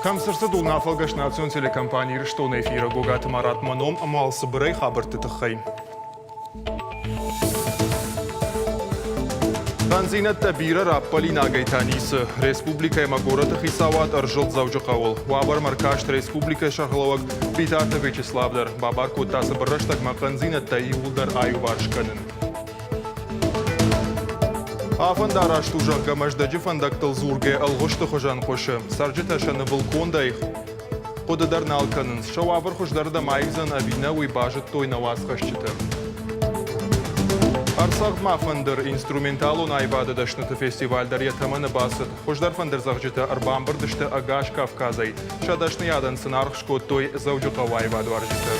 Кӕм цы рцыд, уыл афӕлгӕст национ телекомпани Ирыстоны эфиры Гогаты Марат мӕ ном ӕмӕ цыбырӕй хабӕртты тыххӕй. Хъӕндзинӕдтӕ бирӕ раппӕлинагӕй та ницы. Республикӕ ӕмӕ горӕты хицауад ӕрзылд Дзӕуджыхъӕуыл. Уавӕрмӕ ӕркаст республикӕйы сӕргълӕууӕг Битарты Вячеслав дӕр. Бабар кодта цыбыр рӕстӕгмӕ хъӕндзинӕдтӕ иууылдӕр аиуварс кӕнын. Афӕндараст у, зӕгъгӕ, Мӕздӕджы фӕндӕгтыл дзургӕ ӕлгъысты хуызӕн хъуысы. Цӕрджытӕ сӕ нывыл кондӕй хъуыды дӕр нал кӕнынц. Сӕ уавӕр хуыздӕрдӕм аивдзӕн ӕви нӕ, уый базыдтой нӕ уацхӕсджытӕ. Ӕрцагъд ма фӕндыр инструменталон аивады дӕсныты фестиваль дӕр йӕ тӕмӕны бацыд. Хуыздӕр фӕндырдзӕгъджытӕ ӕрбамбырд сты ӕгас Кавказӕй. Сӕ дӕсныйадӕн сын аргъ скодтой Дзӕуджыхъӕуы аивадуарзджытӕ.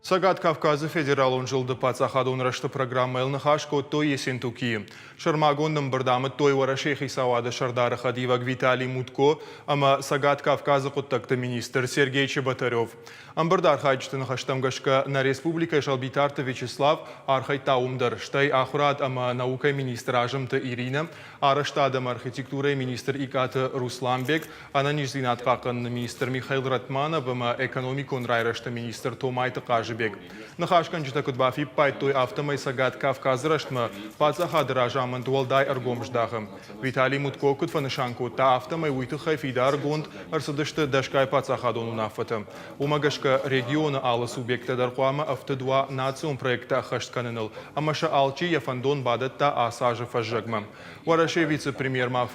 Цӕгат Кавказы федералон зылды паддзахадон рӕзты программӕйыл ныхас кодтой Ессентукийы. Сӕрмагонд ӕмбырд амыдтой Уӕрӕсейы хицауады сӕрдары хӕдивӕг Виталий Мутко ӕмӕ Цӕгат Кавказы хъуыддӕгты министр Сергей Чеботарев. Ӕмбырды архайджыты ныхӕстӕм гӕсгӕ нӕ республикӕйы Сӕлбитарты Вячеслав архайдта уым дӕр, стӕй ахуырад ӕмӕ наукӕйы министр Азымты Иринӕ, арӕзтад ӕмӕ архитектурӕйы министр Икъаты Русланбег, ӕнӕниздзинад хъахъхъӕныны министр Михаил Ратманов ӕмӕ экономикон райрӕзты министр Томайты Хъазыбег. Ныхасгӕнджытӕ куыд бафиппайдтой, афтӕмӕй Цӕгат Кавказы рӕзтмӕ паддзахады разамынд уӕлдай ӕргом здахы. Виталий Мутко куыд фӕнысан кодта, афтӕмӕй уый тыххӕй фидаргонд ӕрцыдысты дӕсгай паддзахадон уынаффӕтӕ. Уымӕ гӕсгӕ регионы алы субъекттӕ дӕр хъуамӕ ӕфтыд уа национ проекттӕ ӕххӕст кӕныныл ӕмӕ сӕ алчи йӕ фӕндон бадӕтта ацы азы фӕззӕгмӕ. Уӕрӕсейы вице-премьер ма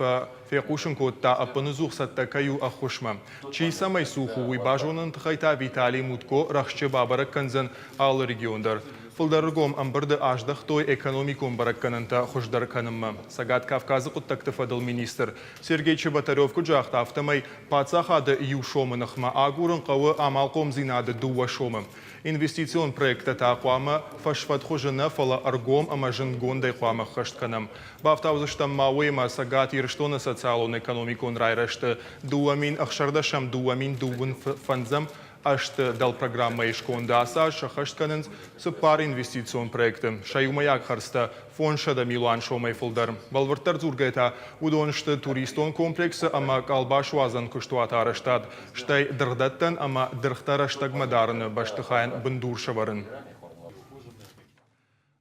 фехъусын кодта, ӕппыныдзух цӕттӕ кӕй у ӕххуысмӕ. Чи цӕмӕй цух у, уый базоныны тыххӕй та Виталий Мутко рӕхджы бабӕрӕг кӕндзӕн алы регион дӕр. Фылдӕр ргом ӕмбырды аздӕхтой экономикон бӕрӕггӕнӕнтӕ хуыздӕр кӕнынмӕ. Цӕгат Кавказы хъуыддӕгты фӕдыл министр Сергей Чеботарев куыд загъта, афтӕмӕй паддзахады иу сомы ныхмӕ агурын хъӕуы амалхъомдзинады дыууӕ сомы. Инвестицион проекттӕ та хъуамӕ фӕсфӕд хуызы нӕ, фӕлӕ ӕргом ӕмӕ зындгондӕй хъуамӕ ӕххӕст кӕнӕм. Бафтаудзыстӕм ма уыимӕ Цӕгат Ирыстоны социалон-экономикон райрӕзты 2016-ӕм 2025 ӕзты дӕлпрограммӕйы сконды ацы аз сӕххӕст кӕнынц цыппар инвестицион проекты, сӕ иумӕйаг хӕрдзтӕ 500 милуан сомӕй фылдӕр. Бӕлвырддӕр дзургӕйӕ та, уыдон сты туристон комплексы ӕмӕ къалбасуадзӕн куыстуаты арӕзтад, стӕй дыргъдӕттӕн ӕмӕ дыргътӕ рӕстӕгмӕ дарыны бӕстыхайӕн бындур сӕвӕрын.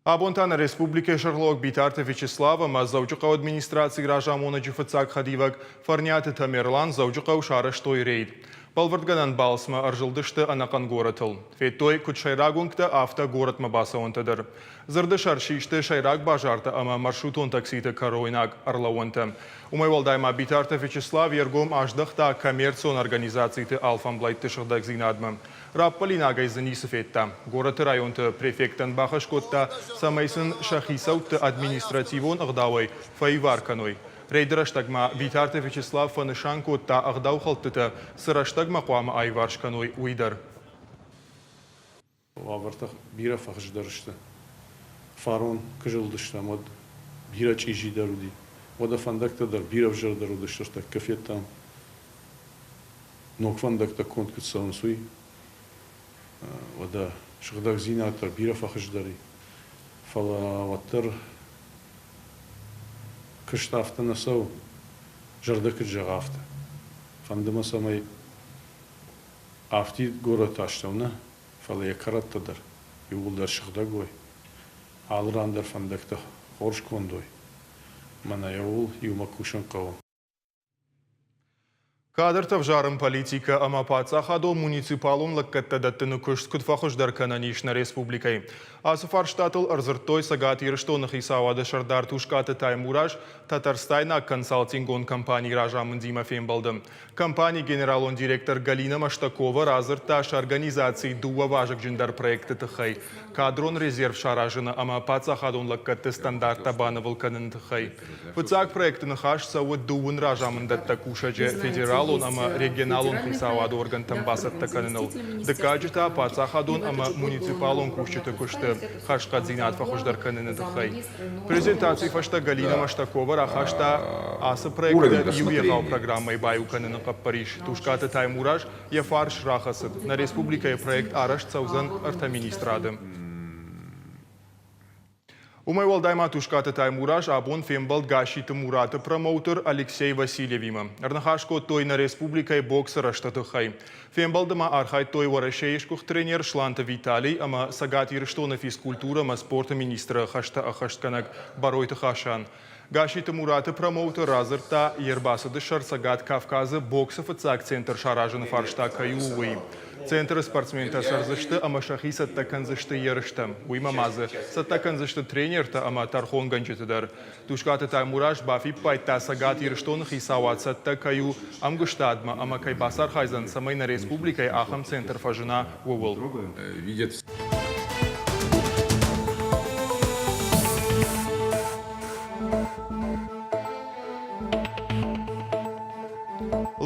Абон та нӕ республикӕйы сӕргълӕууӕг Битарты Вячеслав ӕмӕ Дзӕуджыхъӕуы администрацийы разамонӕджы фыццаг хӕдивӕг Фӕрниаты Тамерлан Дзӕуджыхъӕуы сарӕзтой рейд. Бӕлвырдгӕнӕн балцмӕ ӕрзылдысты ӕнӕхъӕн горӕтыл. Федтой, куыд сӕйраг уынгтӕ, афтӕ горӕтмӕ бацӕуӕнтӕ дӕр. Дзырды сӕр систы сӕйраг базартӕ ӕмӕ маршрутон такситы кӕройнаг ӕрлӕууӕнтӕ. Уымӕй уӕлдай ма Битарты Вячеслав йе ргом аздӕхта коммерцион организациты алфӕмблӕйтты сыгъдӕгдзинадмӕ. Раппӕлинагӕй дзы ницы федта. Горӕты районты префектӕн бахӕс кодта, цӕмӕй сын сӕ хицӕутты административон ӕгъдауӕй фӕивар кӕной. Рейды рӕстӕг ма Битарты Вячеслав фӕнысан кодта, ӕгъдаухӕлдтытӕ цы рӕстӕгмӕ хъуамӕ аиварс кӕной, уый дӕр. Уавӕртӕ бирӕ фӕхуыздӕр сты. Фарон куы зылдыстӕм, уӕд бирӕ чъизидӕр уыди. Уӕдӕ фӕндӕгтӕ дӕр бирӕ ӕвзӕрдӕр уыдысты, ӕртӕккӕ федтам. Ног фӕндӕгтӕ конд куыд цӕуынц, уый. Уӕдӕ сыгъдӕгдзинад дӕр бирӕ фӕхуыздӕр и. Фӕлӕ уӕддӕр куыст афтӕ нӕ цӕуы, зӕрдӕ куыд зӕгъа, афтӕ. Фӕнды мӕ, цӕмӕй афтид горӕты астӕу нӕ, фӕлӕ йӕ кӕрӕттӕ дӕр иууылдӕр сыгъдӕг уой, алы ран дӕр фӕндӕгтӕ хорз конд уой. Мӕнӕ ууыл иумӕ кусын хъӕуы. Кадртӕ ӕвзарын политикӕ ӕмӕ паддзахадон муниципалон лӕггӕдтӕ дӕттыны куыст куыд фӕхуыздӕр кӕнӕн ис нӕ республикӕйы? Ацы фарстатыл ӕрдзырдтой Цӕгат Ирыстоны хицауады сӕрдар Тускъаты Таймураз татарстайнаг консалтингон компанийы разамындимӕ фембӕлды. Компанийы генералон директор Галина Маштакова радзырдта сӕ организацийы дыууӕ вазыгджындӕр проекты тыххӕй кадрон резерв саразыны ӕмӕ паддзахадон лӕггӕдты стандарттӕ банывыл кӕныны тыххӕй. Фыццаг проекты ныхас цӕуы дыууын разамындӕттӕг кусӕджы федералон. федералон ӕмӕ регионалон хицауады органтӕм бацӕттӕ кӕныныл, дыккаджы та паддзахадон ӕмӕ муниципалон кусджыты куысты хӕрзхъӕддзинад фӕхуыздӕр кӕныны тыххӕй. Презентацийы фӕстӕ Галина Маштакова рахаста ацы проекты иу егъау программӕйы баиу кӕныны хъӕппӕрис. Тускъаты Таймураз йӕ фарс рахӕцыд. Нӕ республикӕйы проект арӕзт цӕудзӕн ӕртӕ министрады. Уымӕй уӕлдай ма Тускъаты Таймураз абон фембӕлд Гасситы Мураты промоутер Алексей Васильевимӕ. Ӕрныхас кодтой нӕ республикӕйы боксы рӕзты тыххӕй. Фембӕлды ма архайдтой Уӕрӕсейы сгуыхт тренер Сланты Виталий ӕмӕ Цӕгат Ирыстоны физкультурӕ ӕмӕ спорты министры хӕстӕ ӕххӕстгӕнӕг Бӕройты Хасан. Гасситы Мураты промоутер радзырдта, йе рбацыды сӕр Цӕгат Кавказы боксы фыццаг центр саразыны фарста кӕй у, уый. Центры спортсментӕ цӕрдзысты ӕмӕ сӕхи цӕттӕ кӕндзысты ерыстӕм. Уыимӕ ма дзы цӕттӕ кӕндзысты тренертӕ ӕмӕ тӕрхонгӕнджыты дӕр. Тускъаты Таймураз бафиппайдта, Цӕгат Ирыстоны хицауад цӕттӕ кӕй у ӕмгуыстадмӕ ӕмӕ кӕй бацархайдзӕн, цӕмӕй нӕ республикӕйы ахӕм центр фӕзына, ууыл.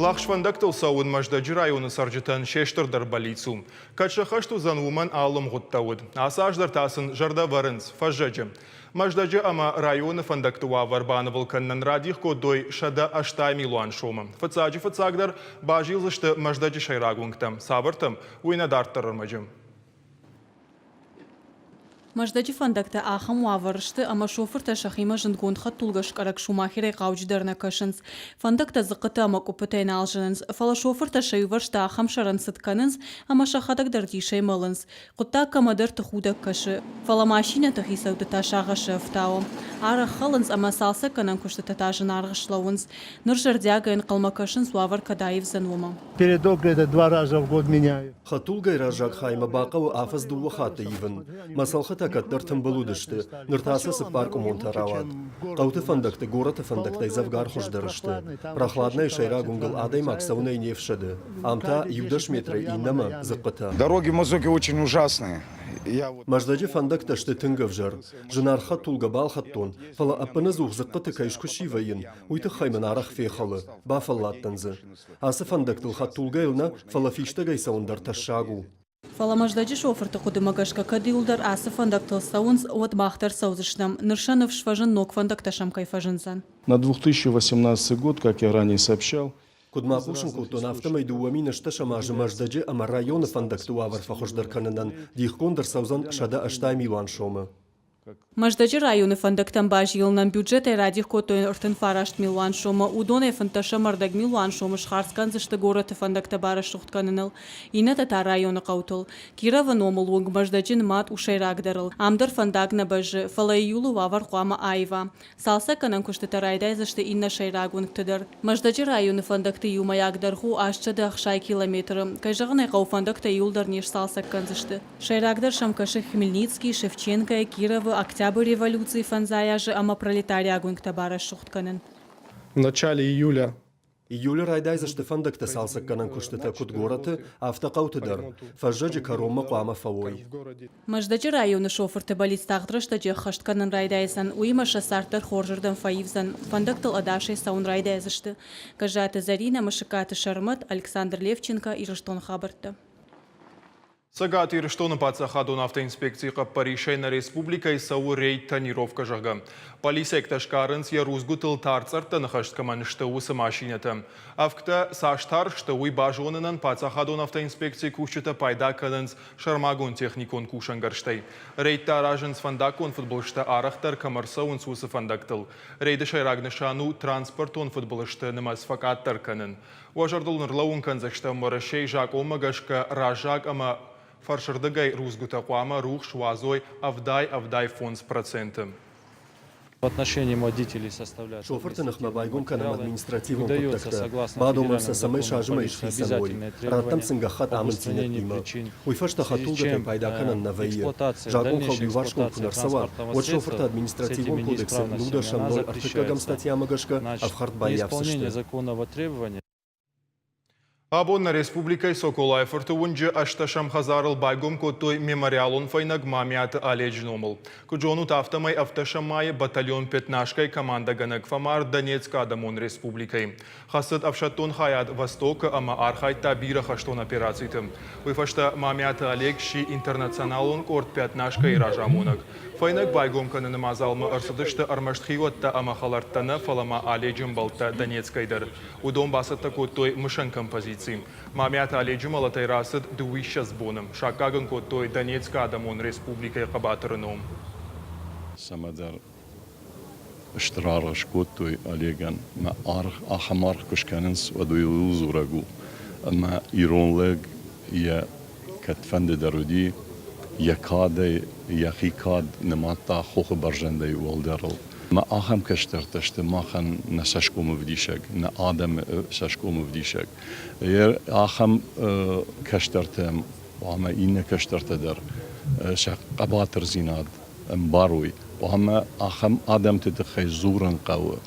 Лӕгъз фӕндӕгтыл цӕуын Мӕздӕджы районы цӕрджытӕн се стырдӕр бӕллиц у. Кӕд сӕххӕст уыдзӕн, уымӕн алы мгъуыдтӕ уыд. Ацы аз дӕр та сын зӕрдӕ вӕрынц фӕззӕджы. Мӕздӕджы ӕмӕ районы фӕндӕгты уавӕр банывыл кӕнынӕн радих кодтой 180 милуан сомы. Фыццаджы-фыццагдӕр базилдзысты Мӕздӕджы сӕйраг уынгтӕм. Цавӕртӕм, уый нӕ дарддӕр ӕрмӕджы. Мӕздӕджы фӕндӕгтӕ ахӕм уавӕры сты, ӕмӕ шофыртӕ сӕхимӕ зындгонд хӕдтулгӕскъӕрӕг Шумахерӕй хъауджыдӕр нӕ кӕсынц. Фӕндӕгтӕ дзыхъхъытӕ ӕмӕ къуыппытӕй нал зынынц, фӕлӕ шофыртӕ сӕ иувӕрсты ахӕм сӕрӕн цыд кӕнынц, ӕмӕ сӕхӕдӕг дӕр дисӕй мӕлынц. Хъуыддаг кӕмӕдӕрты худӕг кӕсы, фӕлӕ машинӕты хицӕутты та сагъӕсы ӕфтауы. Арӕх хӕлынц ӕмӕ цалцӕггӕнӕн куыстытӕ та зынаргъ слӕууынц. Ныр зӕрдиагӕй ӕнхъӕлмӕ кӕсынц, уавӕр кӕд аивдзӕн, уымӕ. Передок это два раза в год меняю. Хӕдтулгӕйы раззаг хаймӕ бахъӕуы афӕдз дыууӕ хатты ивын. Мӕ цӕлхытӕ кӕддӕр тымбыл уыдысты, ныр та сӕ цыппаркъуымонтӕ рауад. Хъӕуты фӕндӕгты горӕты фӕндӕгтӕй дзӕвгар хуыздӕр сты. Прохладнӕйы сӕйраг уынгыл адӕймаг цӕуынӕй не фсӕды. Ам та иу-дӕс метрӕй иннӕмӕ дзыхъхъытӕ. Дороги Мазуки очень ужасные. Мӕздӕджы фӕндӕгтӕ сты тынг ӕвзӕр. Зынаргъ хӕдтулгӕ балхӕдтон, фӕлӕ ӕппынӕдзух дзыхъхъыты кӕй скуыси вӕййын, уый тыххӕй мын арӕх фехӕлы, бафӕлладтӕн дзы. Ацы фӕндӕгтыл хӕдтулгӕйыл нӕ, фӕлӕ фистӕгӕй цӕуын дӕр тӕссаг у. Фӕлӕ Мӕздӕджы шофырты хъуыдымӕ гӕсгӕ кӕд иуылдӕр ацы фӕндӕгтыл цӕуынц, уӕд мах дӕр цӕудзыстӕм. Ныр сӕ ныфс фӕзынд ног фӕндӕгтӕ сӕм кӕй фӕзындзӕн. На 2018 год, как я ранее сообщал, Куыд ма хъусын кодтон, афтӕмӕй 2008 азы Мӕздӕджы ӕмӕ районы фӕндӕгты уавӕр фӕхуыздӕр кӕнынӕн дихгонд ӕрцӕудзӕн 180 милуан сомы. Мӕздӕджы районы фӕндӕгтӕм базилынӕн бюджетӕй радих кодтой 39 милуан сомы. Уыдонӕй 15 ӕмӕ ӕрдӕг милуан сомы схардз кӕндзысты горӕты фӕндӕгтӕ барӕсугъд кӕныныл, иннӕтӕ та районы хъӕутыл. Кировы номыл уынг Мӕздӕджы нымад у сӕйрагдӕрыл. Ам дӕр фӕндаг нӕ бӕззы, фӕлӕ июлы уавӕр хъуамӕ аива. Цалцӕггӕнӕн куыстытӕ райдайдзысты иннӕ сӕйраг уынгты дӕр. Мӕздӕджы районы фӕндӕгты иумӕйаг дӕргъ у 860 километры. Кӕй зӕгъын ӕй хъӕуы, фӕндӕгтӕ иуылдӕр не сцалцӕг кӕндзысты. Сӕйрагдӕр сӕм кӕсы Хмельницкий, Шевченкойы, Кировы, Октябры революцийы фӕндзай азы ӕмӕ пролетариаг уынгтӕ барӕсугъд кӕнын. В начале июля Июлы райдайдзысты фӕндӕгтӕ цалцӕггӕнӕн куыстытӕ куыд горӕты, афтӕ хъӕуты дӕр. Фӕззӕджы кӕронмӕ хъуамӕ фӕуой. Мӕздӕджы районы шофырты бӕллиц тагъд рӕстӕджы ӕххӕст кӕнын райдайдзӕн, уыимӕ сӕ цард дӕр хорзырдӕм фӕивдзӕн, фӕндӕгтыл ӕдасӕй цӕуын райдайдзысты. Гӕззаты Зӕринӕ, Мысыккаты Сӕрмӕт, Александр Левченко, Ирыстоны хабӕрттӕ. Цӕгат Ирыстоны паддзахадон автоинспекцийы хъӕппӕрисӕй нӕ республикӕйы цӕуы рейд-тонировкӕ, зӕгъгӕ. Полицейӕгтӕ сгарынц, йӕ рудзгуытыл тарцъӕрттӕ ныхӕст кӕмӕн сты, уыцы машинӕтӕ. Ӕвгтӕ цас тар сты, уый базонынӕн паддзахадон автоинспекцийы кусджытӕ пайда кӕнынц сӕрмагонд техникон кусӕнгӕрзтӕй. Рейдтӕ аразынц фӕндаггон фыдбылызтӕ арӕхдӕр кӕм ӕрцӕуынц, уыцы фӕндӕгтыл. Рейды сӕйраг нысан у транспортон фыдбылызты нымӕц фӕкъаддӕр кӕнын. Уӕ зӕрдыл ныллӕууын кӕндзыстӕм, Уӕрӕсейы закъонмӕ гӕсгӕ раззаг ӕмӕ фӕрсырдыгӕй рудзгуытӕ хъуамӕ рухс уадзой 70-75%. В отношении водителей составляют Шофырты ныхмӕ байгом кӕнӕм административон хъуыддӕгтӕ, бадомӕм сӕ, цӕмӕй сӕ азымӕй схицӕн уой, раттӕм сын гӕххӕтт амынддзинӕдтимӕ. Уый фӕстӕ хӕдтулгӕтӕй пайда кӕнӕн нӕ вӕййы. Закъонхӕлд иуварсгонд куы нӕ рцӕуа, уӕд шофыртӕ административон кодексы 0 ӕртыккӕгӕм статьямӕ гӕсгӕ ӕфхӕрд баййафдзысты. Абон нӕ республикӕйы Соколайы фырты уынджы ӕстӕсӕм хӕдзарыл байгом кодтой мемориалон фӕйнӕг Мамиаты Оледжы номыл. Куыд зонут, афтӕмӕй ӕвддӕсӕм майы батальон Пятнашкайы командӕгӕнӕг фӕмард Донецкы Адӕмон Республикӕйы. Хӕцыд ӕфсӕддон хайад Восток-ы ӕмӕ архайдта бирӕ хӕстон операциты. Уый фӕстӕ Мамиаты Олег сси интернационалон къорд Пятнашкайы разамонӕг. Фӕйнӕг байгом кӕныны мадзалмӕ ӕрцыдысты ӕрмӕст хиуӕттӕ ӕмӕ хӕлӕрттӕ нӕ, фӕлӕ ма Оледжы ӕмбӕлттӕ Донецкӕй дӕр. Уыдон бацӕттӕ кодтой мысӕн композици. Мамиаты Оледжы мӕлӕтӕй рацыд дыууиссӕдз боны. Саккаг ын кодтой Донецкы Адӕмон Республикӕйы хъӕбатыры ном. Цӕмӕдӕр стыр аргъ скодтой Олегӕн. Мӕ аргъ ахӕм аргъ куы скӕнынц, уӕд уый ууыл дзурӕг у, ӕмӕ ирон лӕг йӕ кӕдфӕнды дӕр уыди, йӕ кадӕй йӕхи кад нымадта хохы бӕрзӕндӕй уӕлдӕрыл. Ӕмӕ ахӕм кӕстӕртӕ сты махӕн нӕ цӕсгомы вдисӕг, нӕ адӕмы цӕсгомы вдисӕг. Ахӕм кӕстӕртӕм хъуамӕ иннӕ кӕстӕртӕ дӕр сӕ хъӕбатырдзинад ӕмбарой. Хъуамӕ ахӕм адӕмты тыххӕй дзурын хъӕуы.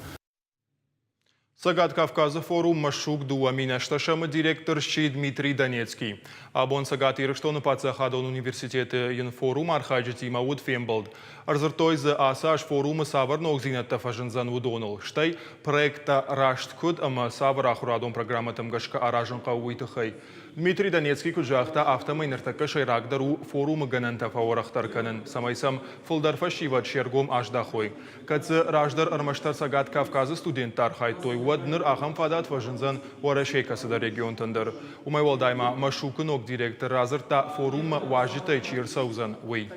Цӕгат Кавказы форум Машук 2008-ы директор сси Дмитрий Донецкий. Абон Цӕгат Ирыстоны паддзахадон университеты йын форум архайджытимӕ уыд фембӕлд. Ӕрдзырдтой дзы, ацы аз форумы цавӕр ногдзинӕдтӕ фӕзындзӕн, уыдоныл, стӕй проекттӕ раст куыд ӕмӕ цавӕр ахуырадон программӕтӕм гӕсгӕ аразын хъӕуы, уый тыххӕй. Дмитрий Донецкий куыд загъта, афтӕмӕй ныртӕккӕ сӕйрагдӕр у форумы гӕнӕнтӕ фӕуӕрӕхдӕр кӕнын, цӕмӕй сӕм фылдӕр фӕсивӕд се ргом аздахой. Кӕд дзы раздӕр ӕрмӕстдӕр Цӕгат Кавказы студенттӕ архайдтой, уӕд ныр ахӕм фадат фӕзындзӕн Уӕрӕсейы кӕцыдӕр регионтӕн дӕр. Уымӕй уӕлдай ма Машук-ы ног директор радзырдта, форуммӕ уазджытӕй чи ӕрцӕудзӕн, уый.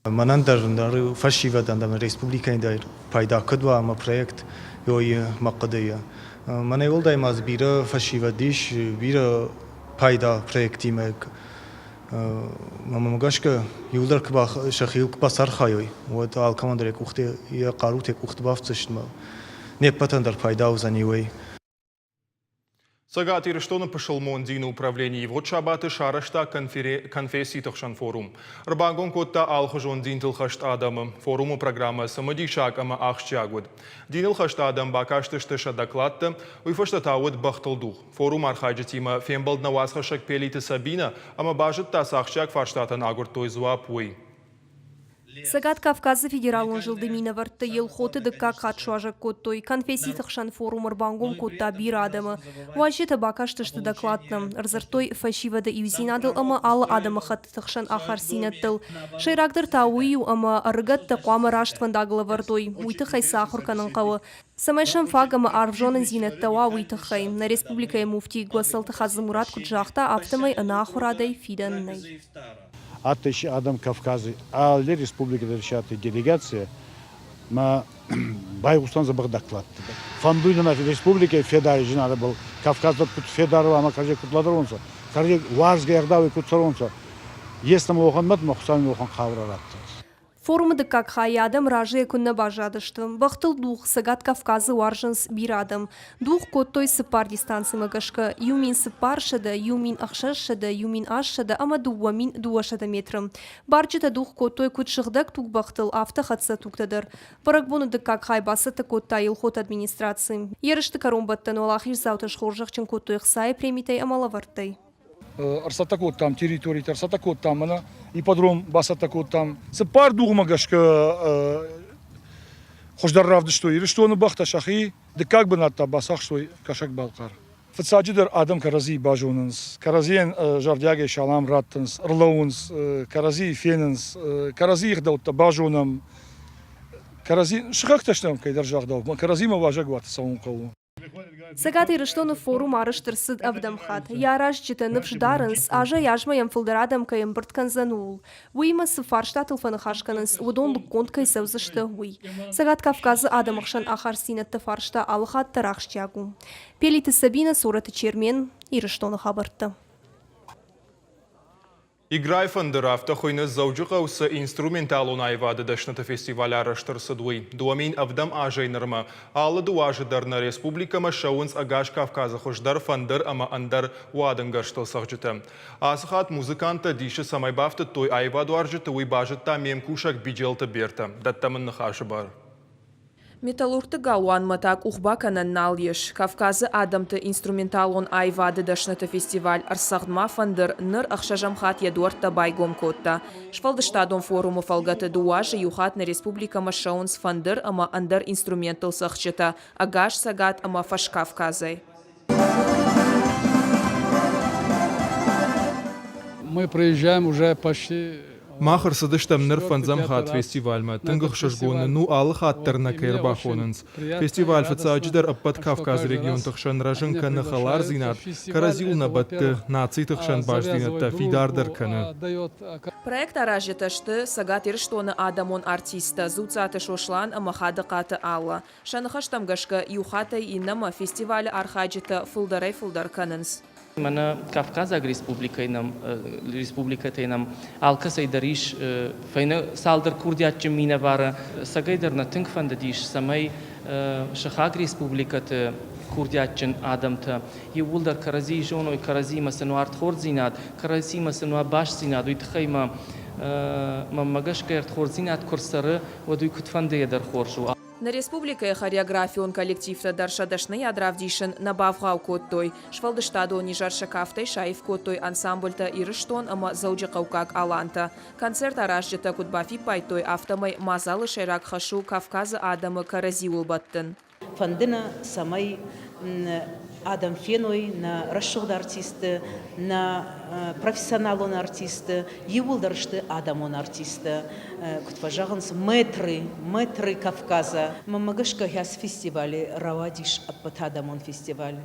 Мӕнӕн дӕр ныр фӕсивӕдӕн дӕр республикӕйы дӕр пайда куыд уа ӕмӕ проект ёйы мӕ хъуыдыйы. Мӕнӕй уӕлдай ма дзы бирӕ фӕсивӕд ис, бирӕ пайда проектимӕ. Мӕнмӕ гӕсгӕ, иуылдӕр куы сӕхиуыл куы бацархайой, уӕд алкӕмӕн дӕр йӕ къухты йӕ хъарутӕ къухты бафтдзысты ӕмӕ не ппӕтӕн дӕр пайда уыдзӕни уый. Цӕгат Ирыстоны пысылмон дины управлени ивгъуыд сабаты сарӕзта конфесситы хсӕн форум. Ӕрбангом кодта алыхуызон динтыл хӕст адӕмы. Форумы программӕ цымыдисаг ӕмӕ ахсджиаг уыд. Диныл хӕст адӕм бакастысты сӕ докладтӕ, уый фӕстӕ та уыд бӕхтыл дугъ. Форумы архайджытимӕ фембӕлд нӕ уацхӕссӕг Пелиты Сабинӕ ӕмӕ базыдта, цы ахсджиаг фарстатӕн агуырдтой дзуапп, уый. Цӕгат Кавказы федералон зылды минӕвӕртты Елхоты дыккаг хатт суазӕг кодтой. Конфесситы хсӕн форум ӕрбангом кодта бирӕ адӕмы. Уазджытӕ бакастысты докладтӕ, ӕрдзырдтой фӕсивӕды иудзинадыл ӕмӕ алы адӕмыхӕттыты хсӕн ахастдзинӕдтыл. Сӕйрагдӕр та уый у, ӕмӕ ӕрыгӕттӕ хъуамӕ раст фӕндагыл ӕвӕрдой, уый тыххӕй сӕ ахуыр кӕнын хъӕуы. Цӕмӕй сӕм фаг ӕмӕ арф зонындзинӕдтӕ уа, уый тыххӕй. Нӕ республикӕйы муфти Гуӕцӕлты Хадзымурат куыд загъта, афтӕмӕй ӕнӕ ахуырадӕй фидӕн нӕй. Адтӕй си адӕм Кавкази алли республики дӕр си адтӕй делегаци, ма байгъустан дзӕбӕх докладтӕ. Фӕндуй нӕ республикӕй федари зийнадӕбӕл Кавказаг куд федар ӕма кӕрӕдзей куд лӕдӕронцӕ, кӕрӕдзей уарзгӕ ӕгъдауӕй куд цӕронцӕ, ес нӕмӕ уӕхӕн мӕтмӕ Хуцауи уӕхӕн хъаурӕ радтӕд. Форумы дыккаг хайы адӕм разыйӕ куыннӕ баззадысты. Бӕхтыл дугъ Цӕгат Кавказы уарзынц бирӕ адӕм. Дугъ кодтой цыппар дистанцимӕ гӕсгӕ 1400, 1600, 1800 ӕмӕ 2200 метры. Барджытӕ дугъ кодтой куыд сыгъдӕг тугбӕхтыл, афтӕ хӕццӕ тугтӕ дӕр. Бӕрӕгбоны дыккаг хай бацӕттӕ кодта Елхоты администраци. Ерысты кӕронбӕттӕн уӕлахиздзаутӕ схорзӕхджын кодтой ӕхцайы премитӕй ӕмӕ лӕвӕрттӕй. Ӕрцӕттӕ кодтам территоритӕ, ӕрцӕттӕ кодтам мӕнӕ ипподром бацӕттӕ кодтам. Цыппар дугъмӕ гӕсгӕ хуыздӕр равдыстой Ирыстоны бӕхтӕ сӕхи, дыккаг бынат та бацахстой Кӕсӕг-Балхъар. Фыццаджыдӕр адӕм кӕрӕдзийы базонынц, кӕрӕдзийӕн зӕрдиагӕй салам раттынц, ӕрлӕууынц, кӕрӕдзийы фенынц, кӕрӕдзийы ӕгъдӕуттӕ базонӕм. Кӕрӕдзи сыхӕгтӕ стӕм кӕйдӕр загъдау, кӕрӕдзимӕ уазӕгуаты цӕуын хъӕуы. Цӕгат Ирыстоны форум арӕзт ӕрцыд ӕвдӕм хатт. Йӕ аразджытӕ ныфс дарынц, азӕй-азмӕ йӕм фылдӕр адӕм кӕй ӕмбырд кӕндзӕн, ууыл. Уыимӕ цы фарстатыл фӕныхас кӕнынц, уыдон лыггонд кӕй цӕудзысты, уый. Цӕгат Кавказы адӕмы хсӕн ахастдзинӕдты фарста алыхатт дӕр ахсджиаг у. Пелиты Сабинӕ, Цорӕты Чермен, Ирыстоны хабӕрттӕ. Играй фӕндыр афтӕ хуыйны Дзӕуджыхъӕуы цы инструменталон аивады дӕсныты фестиваль арӕзт ӕрцыд, уый. 2007 азӕй нырмӕ алы дыууӕ азы дӕр нӕ республикӕмӕ ссӕуынц ӕгас Кавказы хуыздӕр фӕндыр ӕмӕ ӕндӕр уадынгӕрзтыл цӕгъджытӕ. Ацы хатт музыканттӕ дисы цӕмӕй бафтыдтой аивадуарзджыты, уый базыдта ме мкусӕг Биджелты Бертӕ. Дӕттӕм ын ныхасы бар. Металлургты галуанмӕ та къухбакӕнӕн нал ис. Кавказы адӕмты инструменталон аивады дӕсныты фестиваль Ӕрцӕгъд-ма фӕндыр ныр ӕхсӕзӕм хатт йӕ дуӕрттӕ байгом кодта. Сфӕлдыстадон форумы фӕлгӕты дыууӕ азы иу хатт нӕ республикӕмӕ ссӕуынц фӕндыр ӕмӕ ӕндӕр инструменттыл цӕгъдджытӕ ӕгас Цӕгат ӕмӕ Фӕскавказӕй. Мы приезжаем уже почти Мах ӕрцыдыстӕм ныр фӕндзӕм хатт фестивальмӕ. Тынг ӕхсызгон нын у, алы хатт дӕр нӕ кӕй ӕрбахонынц. Фестиваль фыццаджыдӕр ӕппӕт Кавказы регионты хсӕн рӕзын кӕны хӕлардзинад, кӕрӕдзиуыл нӕ бӕтты, нациты хсӕн бастдзинӕдтӕ фидардӕр кӕны. Проект аразджытӕ сты Цӕгат Ирыстоны адӕмон артисттӕ Дзуццаты Сослан ӕмӕ Хадыхъаты Алла. Сӕ ныхӕстӕм гӕсгӕ, иу хаттӕй иннӕмӕ фестивалы архайджытӕ фылдӕрӕй-фылдӕр кӕнынц. Мӕнӕ Кавказаг республикӕйы нӕм, республикӕтӕй нӕм алкӕцӕй дӕр ис фӕйнӕ цалдӕр курдиатджын минӕвары. Цӕгӕй дӕр нӕ тынг фӕндыдис, цӕмӕй сыхаг республикӕты курдиатджын адӕмтӕ иууылдӕр кӕрӕдзийы зоной, кӕрӕдзимӕ сын уа ӕрдхорддзинад, кӕрӕдзимӕ сын уа бастдзинад, уый тыххӕй ма мӕнмӕ гӕсгӕ ӕрдхорддзинад куы рцӕры, уӕд уый куыдфӕндыйӕ дӕр хорз у. Нӕ республикӕйы хореографион коллективтӕ дӕр сӕ дӕсныйад равдисын нӕ бавгъау кодтой. Сфӕлдыстадон изӕр сӕ кафтӕй саив кодтой ансамбльтӕ Ирыстон ӕмӕ Дзӕуджыхъӕуккаг Алантӕ. Концерт аразджытӕ куыд бафиппайдтой, афтӕмӕй мадзалы сӕйраг хӕс у Кавказы адӕмы кӕрӕдзиуыл бӕттын. Фӕнды нӕ, цӕмӕй адӕм феной нӕ рӕсугъд артистты, нӕ профессионалон артистты, иууылдӕр сты адӕмон артисттӕ. Куыд фӕзӕгъынц, мэтры, мэтры Кавказа. Мӕнмӕ гӕсгӕ ацы фестивалы рауадис ӕппӕтадӕмон фестиваль.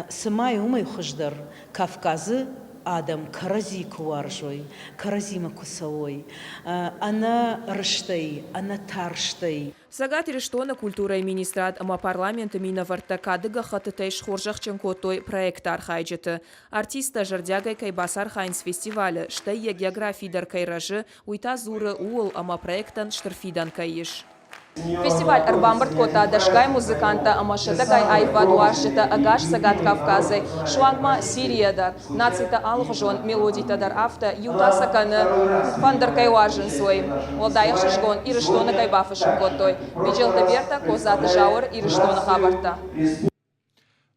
Цыма уымӕй хуыздӕр Кавказы адӕм кӕрӕдзи куы уарзой, кӕрӕдзимӕ куы цӕуой, ӕнӕ рыстӕй, ӕнӕ тарстӕй. Цӕгат Ирыстоны культурӕйы министрад ӕмӕ парламенты минӕвӕрттӕ кады гӕххӕттытӕй схорзӕхджын кодтой проекты архайджыты. Артисттӕ зӕрдиагӕй кӕй бацархайынц фестивалы, стӕй йӕ географи дӕр кӕй рӕзы, уый та дзуры ууыл, ӕмӕ проектӕн стыр фидӕн кӕй ис. Фестиваль ӕрбамбырд кодта дӕсгай музыканттӕ ӕмӕ сӕдӕгай аивадуарзджытӕ ӕгас Цӕгат Кавказӕй, суанг ма Сирийӕ дӕр. Нацитӕ алыхуызон мелодитӕ дӕр афтӕ, иу та сӕ кӕны, фӕндыр кӕй уарзынц, уый. Уӕлдай ӕхсызгон Ирыстоны кӕй бафысым кодтой. Биджелты Бертӕ, Козаты Зауыр, Ирыстоны хабӕрттӕ.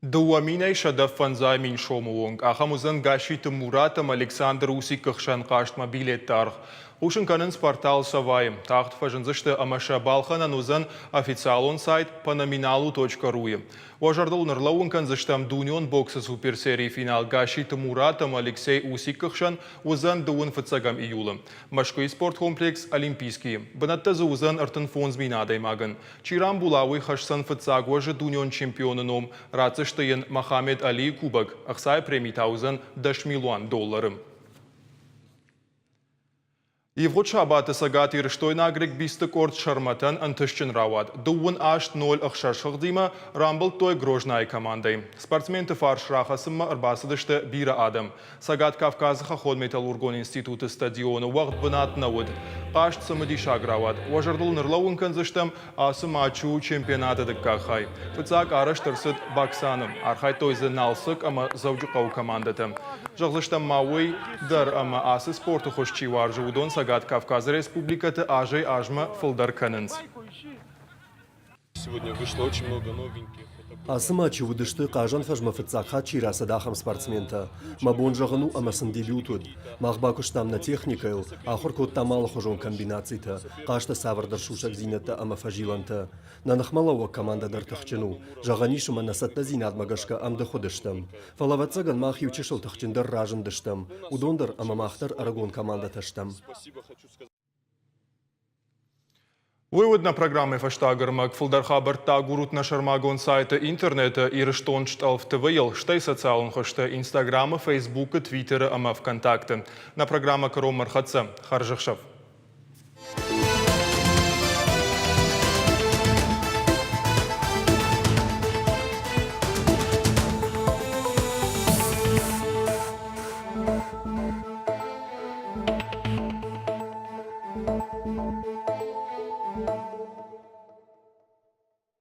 2150 мин сомы онг. Ахӕм уыдзӕн Гасситы Мурат ӕмӕ Александр Усикы хсӕн хъазтмӕ билетты аргъ. Хъусын кӕнынц портал Сова-йы. Тагъд фӕзындзысты ӕмӕ сӕ балхӕнӕн уыдзӕн официалон сайт panominalu.ru-йы. Уӕ зӕрдыл ныр кӕндзыстӕм дунеон боксы суперсерийы финал Гасситы Мурат ӕмӕ Алексей Усикы хсӕн уыдзӕн дыууын фыццӕгӕм июлы. Мӕскуыйы спорткомплекс Олимпийский. Бынӕттӕ дзы уыдзӕн 35 мин адӕймагӕн. Чи рамбула, уый хӕсдзӕн фыццаг уӕзы дунеон чемпионы ном, ратдзысты йын Мохаммед Алийы кубок, ӕхцайы преми та уыдзӕн 10 милуан доллары. Ивгъуыд сабаты цӕгатирыстойнаг регбисты къорд Сӕрмӕтӕн ӕнтыстджын рауад. Дыууын 8-0 6 хыгъдимӕ рамбылдтой Грознайы командӕйы. Спортсменты фарс рахӕцынмӕ ӕрбацыдысты бирӕ адӕм. Цӕгат Кавказы хӕххон-металлургон институты стадионы уӕгъд бынат нӕ уыд. Хъазт цымыдисаг рауад. Уӕ зӕрдыл нырлӕууын кӕндзыстӕм, ацы матч у чемпионаты дыккаг хай. Фыццаг арӕзт ӕрцыд Баксаны. Архайдтой дзы Налцыкк ӕмӕ Дзӕуджыхъӕуы командӕтӕ. Зӕгъдзыстӕм ма уый дӕр, ӕмӕ ацы спорты хуыз чи уарзы, уыдон Цӕгат Кавказы республикӕты азӕй-азмӕ фылдӕр кӕнынц. Ацы матчы уыдысты, хъазӕн фӕзмӕ фыццаг хатт чи рацыд, ахӕм спортсментӕ. Мӕ бон зӕгъын у, ӕмӕ сын дебют уыд. Мах бакуыстам нӕ техникӕйыл, ахуыр кодтам алыхуызон комбинацитӕ, хъазты цавӕрдӕр сусӕгдзинӕдтӕ ӕмӕ фӕзилӕнтӕ. Нӕ ныхмӕлӕууӕг командӕ дӕр тыхджын у. Зӕгъӕн ис, ӕмӕ нӕ цӕттӕдзинадмӕ гӕсгӕ ӕмдых уыдыстӕм. Фӕлӕ, ӕвӕццӕгӕн, мах иу чысыл тыхджындӕр разындыстӕм. Уыдон дӕр ӕмӕ мах дӕр ӕрыгон командӕтӕ стӕм. Уый уыд нӕ программӕйы фӕстаг ӕрмӕг. Фылдӕр хабӕрттӕ агурут нӕ сӕрмагонд сайты интернеты Ирыстон стъӕлф ТВ-йыл, стӕй социалон хызты Инстаграмы, Фейсбукы, Твиттеры ӕмӕ ВКонтакты. Нӕ программӕ кӕронмӕ ӕрхӕццӕ. Хӕрзӕхсӕв!